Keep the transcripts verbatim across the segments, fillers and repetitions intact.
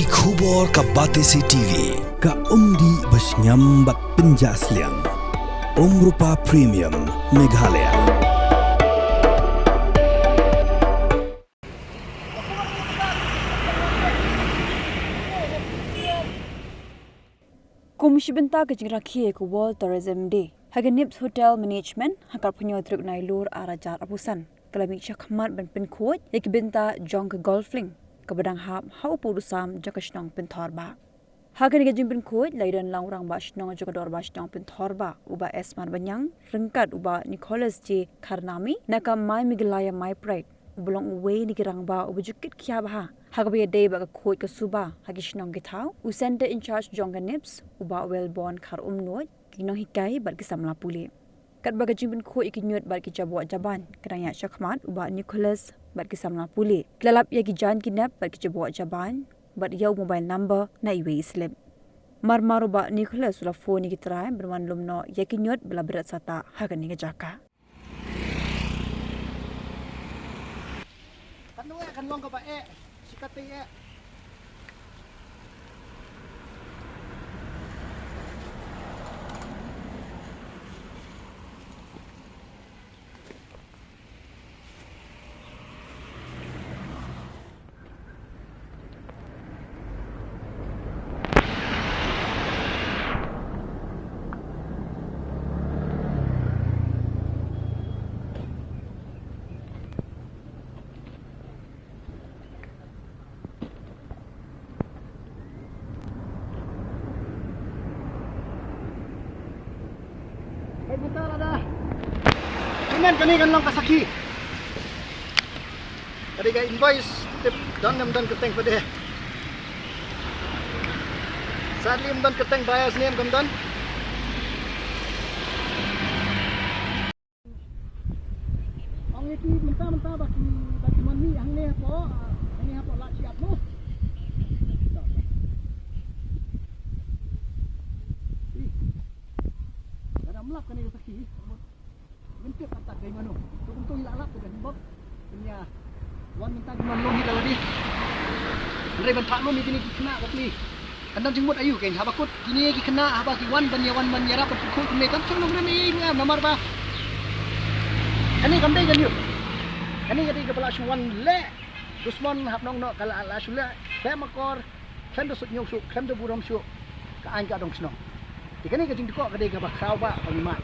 Ki khubor ka Batesi T V, ka umdih ba shngiam bad pynjah sliang. Umrupa Premium, Meghalaya. Kum shi bynta ka jingrakhe ka World Tourism Day, ha ka Nips Hotel Management, ha ka arphew hynñiew tarik Nailur arhajar arphew san, ka la mih shakhmat ban pynkhuid ïa ki bynta jong ka Golf Link, kaba dang hap ha u pud u sam jong ka shnong Pynthor Bah. Ha kane ka jingpynkhuid la ïadon lang u Rangbah Shnong jong ka Dorbar Shnong Pynthor Bah, u Bah Esmar Baniang, ryngkat u Bah Nicholas J Kharnami, na ka My Meghalaya My Pride, uba long uwei na ki rangbah uba ju kit khia bha ha kaba ïadei bad ka khuid ka suba ha ki shnong ki thaw, u Centre in Charge jong ka Nips, u Bah Wellborn Kharumnuid, ki nonghikai bad ki samla pule. Katba ka jingpynkhuid ïa ki ñiut bad ki jaboh jaban ka dang ïaid shakhmat, u Bah Nicholas bad ki samla pule ki la lap ïa ki jaiñ ki nep bad ki jaboh jaban, bad ïa u mobile number na iwei i slip. Mar mar u Bah Nicholas u la phone ïa ki trai ban wan lum noh ïa ki ñiut ba la bret satah ha kane ka jaka. Kan long kaba eh, shi katei eh. Peit mynta lada. Kane kan long ka sakhi. Ka dei ka invoice, tip don ne ym don kyrteng pat de. Sadly ym don kyrteng, buyer's name kam don. Ong ïa ki mynta mynta ba ki, ba ki mon mih hangne hapoh, ah, hangne hapoh Lad Shyiap noh. Ih. Lada ym lap kane ka sakhi. Ngin tip kata dei mano. To kumto ngi la lap te kan bok. Pynïa wan mynta ki mon lum hi da lade. Hynrei ban phah lum ïa kine ki khynnah ka pli. Kan don jingmut aïu kein haba kut kine ki khynnah haba ki wan ban ïa wan ban ïarap ban pynkhuid kumne kam shym nongrim ei ruh em namar ba kane kam dei ka ñiut. Kane ka dei kaba la shu wan leh dusmon hapnong noh ka la, la shu leh khlem akor, khlem da sut ñiew shuh, khlem da burom shuh ka aiñ ka dong shnong. Te kane ka jingdkoh ka dei kaba khraw ba ka ngi mad.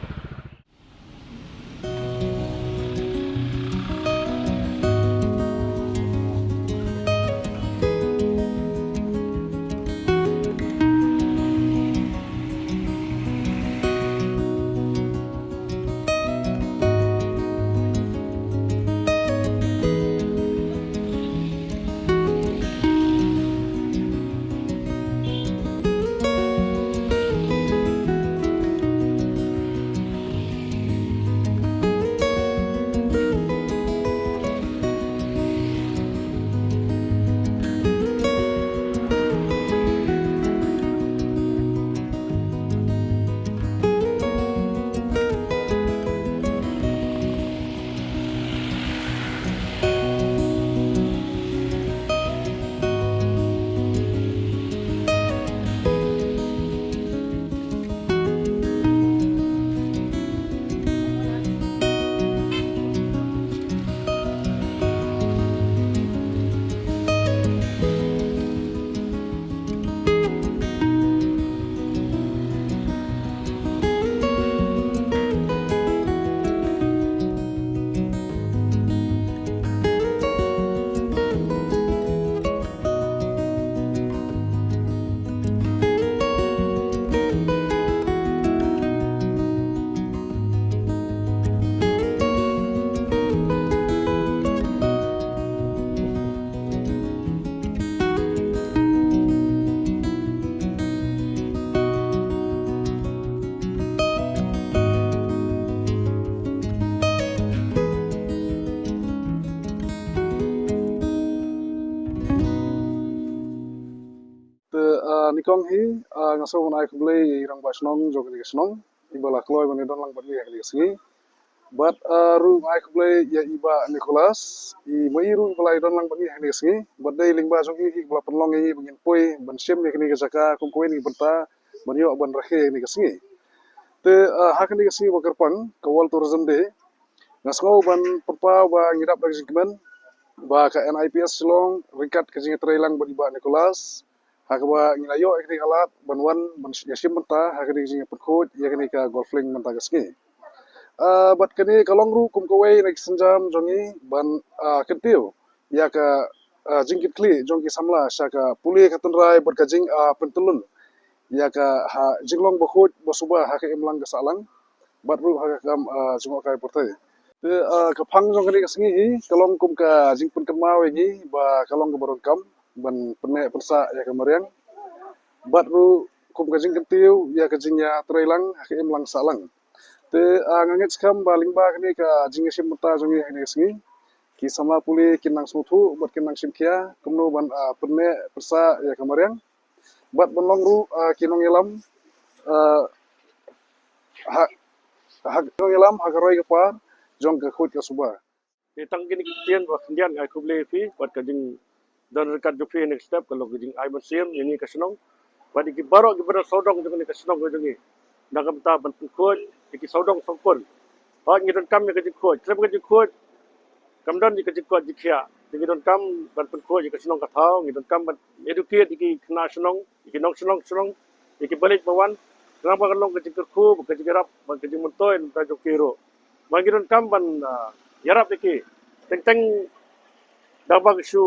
Te, ah, nyngkong hi, ah, nga sngewbha ban ai khublei ïa i rangbah shnong jong kane ka shnong iba la kloi ban ïadon lang bad ngi ha kane ka sngi. Bad, ah, ruh nga ai khublei ïa i Bah Nicholas, i ma i ruh i ba la ïadon lang bad ngi ha kane ka sngi. Bad dei lyngba jong i hi ba la pynlong ïa ngi ba ngin poi ban shim ïa kane ka jaka kum kawei na ki bynta ban ïoh ban rakhe ïa kane ka sngi. Te, ah, ha kane ka sngi ba kyrpang ka World Tourism Day, nga sngew ban pyrta ba ngi dap da ka jingkmen ba ka N I P S Shillong ryngkat ka jingïatreilang bad i Bah Nicholas, ha kaba ngi la ïoh ïa kane ka lad ban wan ban ïa shim bynta ha kane ka jingïapynkhuid ïa kane ka golf link mynta ka sngi. Ah, bad kane ka long ruh kum kawei na ki sienjam jong ngi ban, ah, kyntiew ïa ka, ah, jingkitkhlieh jong ki samla sha ka pule ka tynrai bad ka jing, ah, pyntyllun ïa ka ha jinglong bakhuid basuba ha ka imlang ka sahlang bad ruh ha ka kam, ah, jngohkai pyrthei. Te, ah, ka phang jong kane ka sngi hi ka long kum ka jingpynkynmaw ïa ngi ba ka long kaba donkam ban pynneh pynsah ïa ka mariang bad ruh kum ka jingkyntiew ïa ka jingïatreilang ha ka imlang sahlang. Te, ah, nga ngeit skhem ba lyngba kane ka jingïashim bynta jong ngi ha kane ka sngi, ki samla pule kin nang sngewthuh bad kin nang shim khia kumno ban, ah, pynneh pynsah ïa ka mariang bad ban long ruh, ah, ki nongïalam, ah, ha, ha ki nongïalam ha ka roi ka par jong ka khuid ka suba. Te tang kine ki ktien ba khyndiat nga ai khublei ïa phi bad ka jingdon ryngkat jong phi ha kane ka step ka long ka jingai mynsiem ïa ngi ka shnong bad ïa ki baroh kiba don sawdong jong kane ka shnong ka jong ngi. Na ka bynta ban pynkhuid ïa ki sawdong sawkun. Hooid ngi donkam ïa ka jingkhuid, khlem ka jingkhuid kam don ïa ka jingkoit jingkhiah. Te ngi donkam ban pynkhuid ïa ka shnong ka thaw, ngi donkam ban educate ïa ki khynnah shnong, ïa ki nongshnong shnong, ïa ki ba leit ba wan. Khnang ba kan long ka jingkyrkhu, ka jingïarap, bad ka jingmyntoi na ka bynta jong ki ruh. Ba ngi donkam ban, ah, ïarap ïa ki. Teng teng da ba ki shu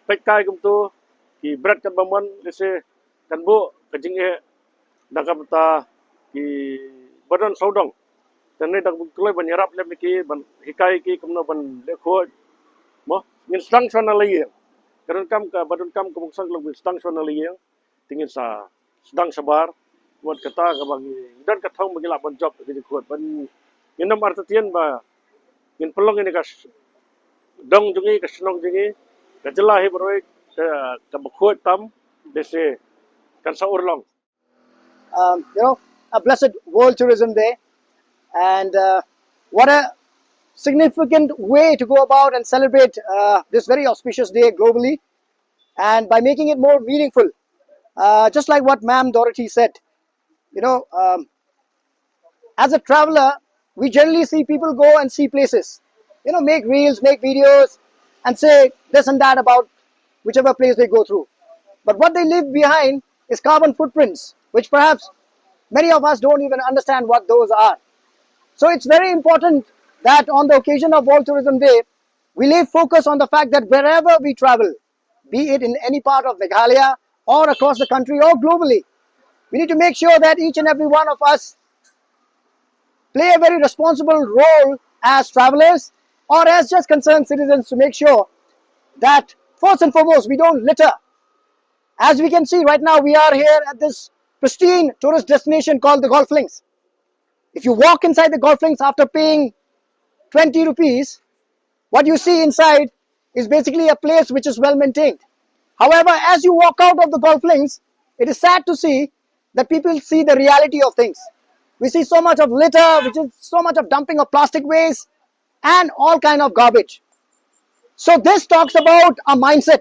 peit kai kumto, ki bret katba mon, lehse kan buh ka jingeh na ka bynta kiba don sawdong. Te ngi dang kloi ban ïarap lem ïa ki, ban hikai ïa ki kumno ban leh khuid. Mo, ngin sdang shuwa na la ïing. Ka donkam kaba donkam ka bun sdang, ngin sdang shuwa na la ïing. Te ngin sa sdang shabar. Wat kata kaba ngi don ka thong ba ngi lah ban jop ïa ka jingkhuid. Ban ngin ym artatien ba ngin pynlong ïa kane ka sh-, dong jong ngi, ka shnong jong ngi, ka jylla hi baroh ka, kaba khuid tam, lehse kan sa urlong. Um, you know, a blessed World Tourism Day. And uh, what a significant way to go about and celebrate uh, this very auspicious day globally. And by making it more meaningful, uh, just like what Ma'am Dorothy said, you know, um, as a traveler, we generally see people go and see places, you know, make reels, make videos, and say this and that about whichever place they go through. But what they leave behind is carbon footprints, which perhaps many of us don't even understand what those are. So it's very important that on the occasion of World Tourism Day, we lay focus on the fact that wherever we travel, be it in any part of Meghalaya or across the country or globally, we need to make sure that each and every one of us play a very responsible role as travelers or as just concerned citizens to make sure that, first and foremost, we don't litter. As we can see right now, we are here at this pristine tourist destination called the Golf Links. If you walk inside the Golf Links after paying twenty rupees, what you see inside is basically a place which is well maintained. However, as you walk out of the Golf Links, it is sad to see that people see the reality of things. We see so much of litter, which is so much of dumping of plastic waste and all kind of garbage. So this talks about a mindset.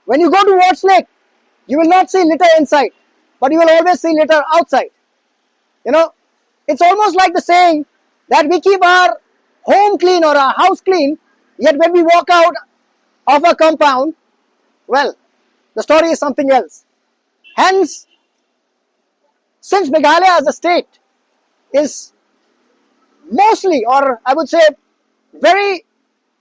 When you go to Ward's Lake, you will not see litter inside, but you will always see litter outside. You know, it's almost like the saying that we keep our home clean or our house clean, yet when we walk out of a compound, well, the story is something else. Hence, since Meghalaya as a state is mostly, or I would say, very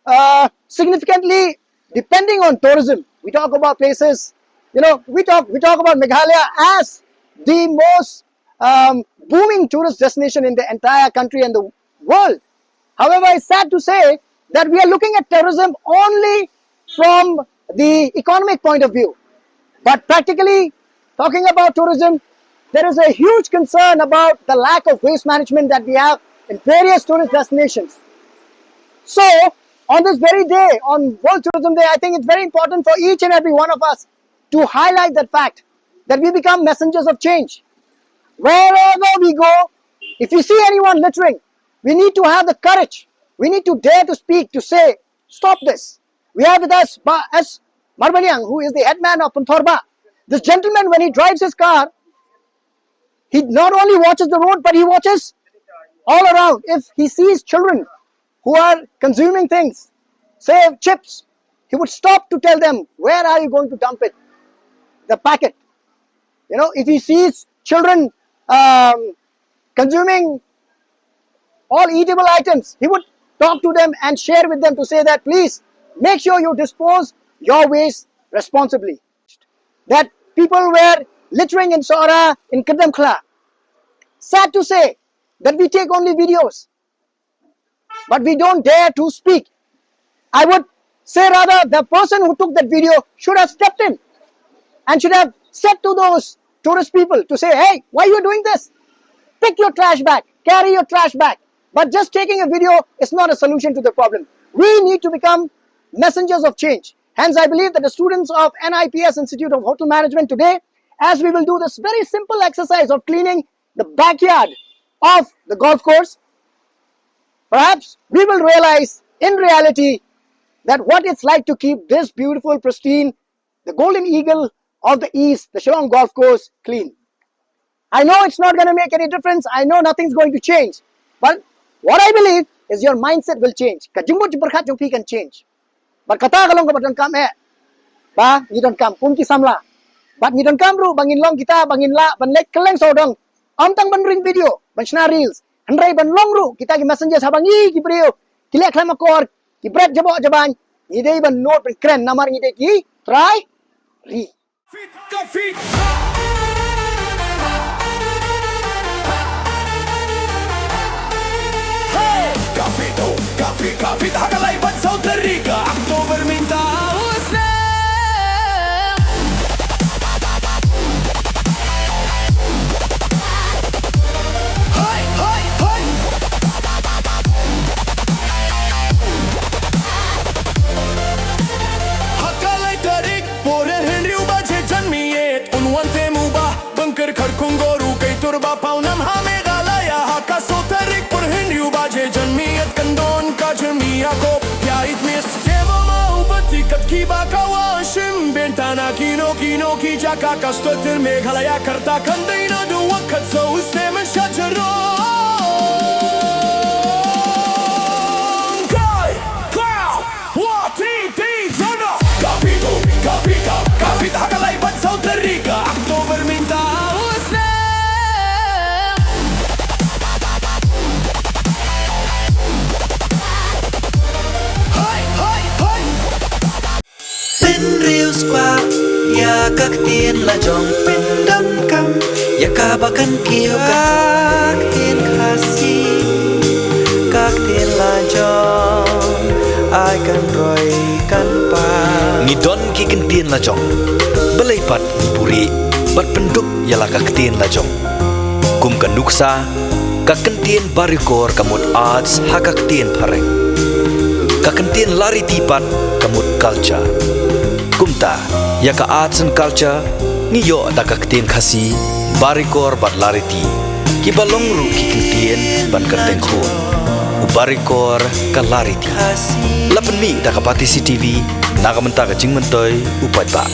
uh, significantly depending on tourism. We talk about places, you know, we talk we talk about Meghalaya as the most um, booming tourist destination in the entire country and the world. However, it's sad to say that we are looking at tourism only from the economic point of view. But practically, talking about tourism, there is a huge concern about the lack of waste management that we have in various tourist destinations. So, on this very day, on World Tourism Day, I think it's very important for each and every one of us to highlight that fact that we become messengers of change. Wherever we go, if you see anyone littering, We need to have the courage. We need to dare to speak, to say, "Stop this." We have with us Bah S Marbaniang, who is the headman of Pynthorbarr. This gentleman, when he drives his car, he not only watches the road, but he watches all around. If he sees children who are consuming things, say chips, he would stop to tell them, "Where are you going to dump it? The packet." You know, if he sees children um, consuming all eatable items, he would talk to them and share with them to say that, "Please make sure you dispose your waste responsibly." That people were littering in Sohra, in Khyrdemkhla. Sad to say that we take only videos, but we don't dare to speak. I would say rather the person who took that video should have stepped in and should have said to those tourist people to say, "Hey, why are you doing this? Pick your trash bag, carry your trash bag." But just taking a video is not a solution to the problem. We need to become messengers of change. Hence, I believe that the students of N I P S Institute of Hotel Management today, as we will do this very simple exercise of cleaning the backyard of the golf course, perhaps we will realize in reality that what it's like to keep this beautiful, pristine, the golden eagle of the East, the Shillong golf course, clean. I know it's not going to make any difference. I know nothing's going to change. But what I believe is your mindset will change. Ka jingmut jingpyrkhat jong phi kan change. Bad kata ka long kaba donkam eh ba ngi donkam kum ki samla. Bad ngi donkam ruh ba ngin long kita ba ngin lah ban leit kylleng sawdong. Ym tang ban ring video, ban shna reels, hynrei ban long ruh kita ki messengers haba ngi ki briew ki leh khlem akor, ki bret jaboh jaban, ngi dei ban nud ban kren namar ngi dei ki trai ri. Fit ka fit. Hey! Ka fit, oh, ka fit, ka fit, ha ka lai ban saw tari ka October mynta u snem. Hai, hai, hai. Ha ka lai tarik por hynriew baje janmiet un wan te mu ba bynker khar khunggor u kai tur ba paw nam ha Meghalaya. Ha ka saw tarik por hynriew baje janmiet kan don ka jyrmi ya kop ya it mis. Te ba ma u bati kat ki ba ka wa shim bentana kino kino ki jaka ka stoter Meghalaya karta kan dei na du wa kat saw snem sha jarong. Kai, kai, wa, ti, ti, jana. Ka fit, oh, ka fit, ka, ka fit, ha ka lai ban saw tari ka October mynta u snem. Hai, hai, hai. Pynriewspah ïa ka ktien la jong, pyndonkam ïa kaba kan kiew ka ktien Khasi. Ka ktien la jong ai kan roi kan pan. Ngi don ki ktien la jong. Balei pat ngi buhrieh bad pynduk ïa la ka ktien la jong. Kum ka nuksa, ka kyntien Barikor ka mut arts ha ka ktien phareng. Ka kyntien Lariti pat ka mut culture. Kumta, ïa ka arts and culture, ngi ïoh da ka ktien Khasi, Barikor bad Lariti. Ki ba long ruh ki kyntien ban kyrteng khun. U Barikor ka Lariti. La pynmih da ka Batesi TV, na ka bynta ka jingmyntoi u paidbah.